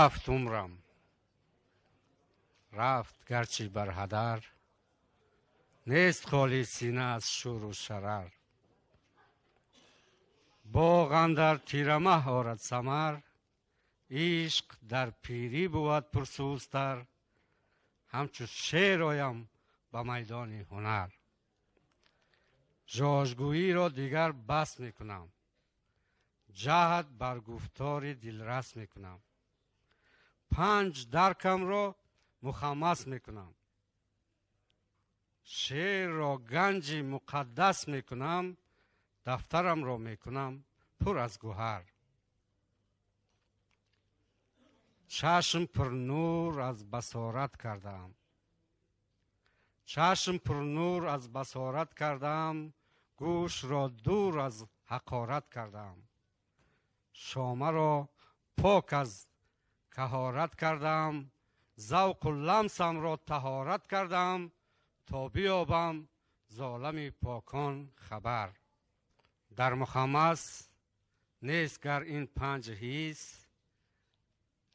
Рафт умрам, рафт гарчи бар ҳадар, нест холӣ сина аз шуру шарар. Боғ андар тирамаҳ орад самар, ишқ дар пирӣ бувад пурсӯзтар. Ҳамчу шер оям ба майдони ҳунар. Жожгӯиро дигар бас мекунам, ҷаҳд бар гуфтори дилрас мекунам. Панҷ даркамро мухаммас мекунам, шеърро ганҷи муқаддас мекунам, дафтарамро мекунам пур аз гӯҳар. Чашм пурнур аз басорат кардаам, чашм пурнур аз басорат кардаам, гӯшро дур аз ҳақорат кардаам. Шомаро пок аз каҳорат кардаам, завқу ламсамро таҳорат кардаам, то биёбам з олами покон хабар. Дар мухаммас нест гар ин панҷ ҳис,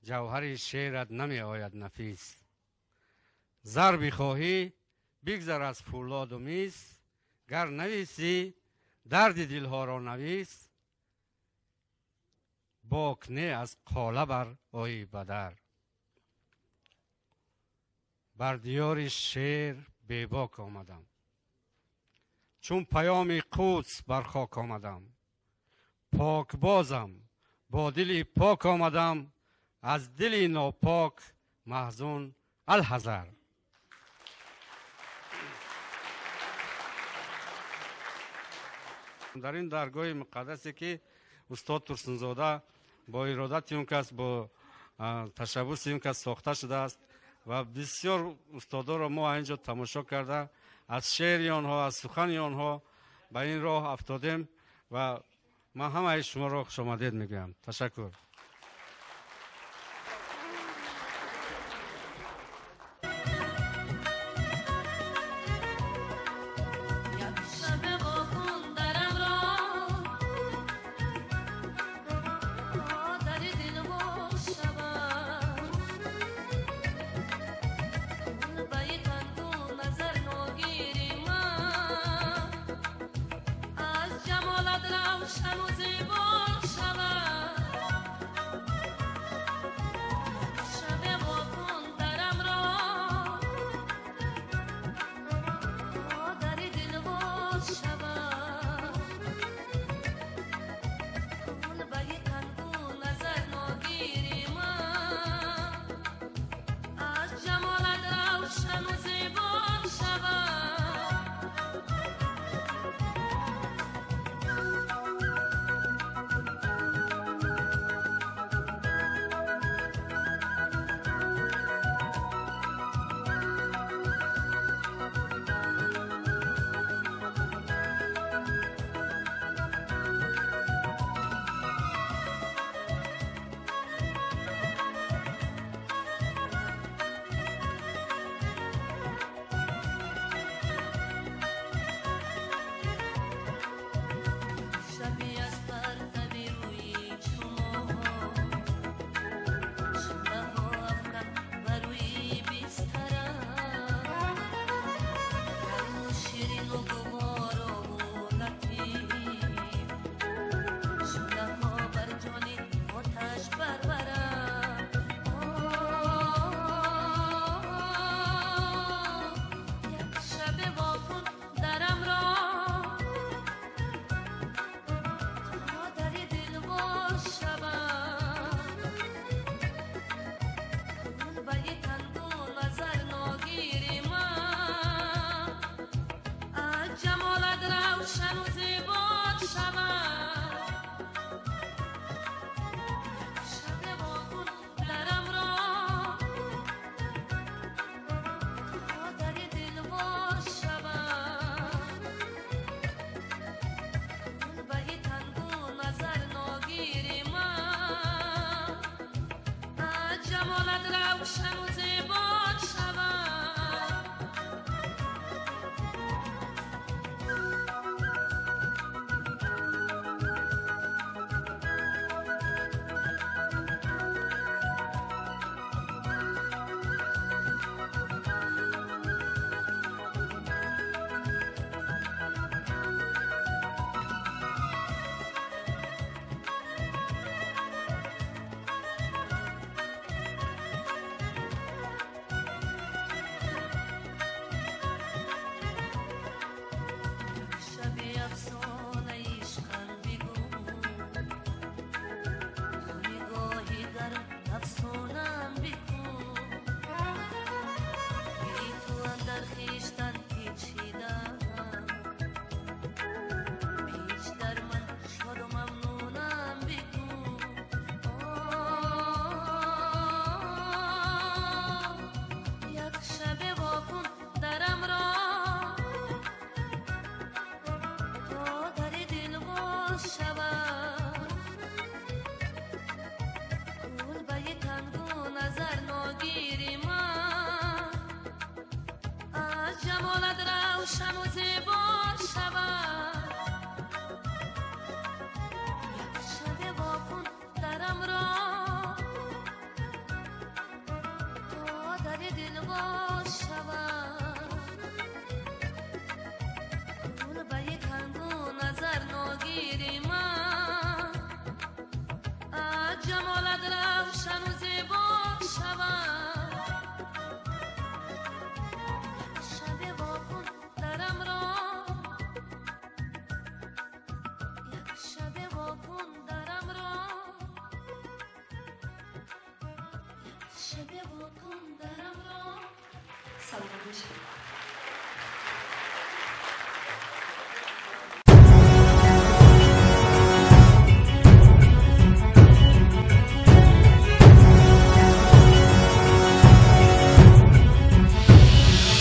ҷавҳари шеърат намеояд нафис. Зар бихоҳӣ бигзар аз фӯлоду мис, гар нависӣ дарди дилҳоро навис. Бок не аз қола бар ои бадар. Бар диёри шеър бебок омадам, чун паёми Қудс бар хок омадам. Покбозам, бо дили пок омадам, аз дили нопок маҳзун алҳазар. Дар ин даргоҳи муқаддасе ки устод Турсунзода бо иродати он кас, бо ташаббуси он кас сохта шудааст ва бисёр устодоро мо инҷо тамошо карда, аз шеъри онҳо, аз сухани онҳо ба ин роҳ афтодем ва ман ҳамаи шуморо хушомадед мегӯям. Ташаккур. Аз ҷамолат равшану зебо шавад. شود. کلبه کندو نظر ناگیری من، از جمالت روشن و زیبا شود. شب واکن درم را، یک شب واکن درم را، یک شب واکن درم را. سلامت باشید.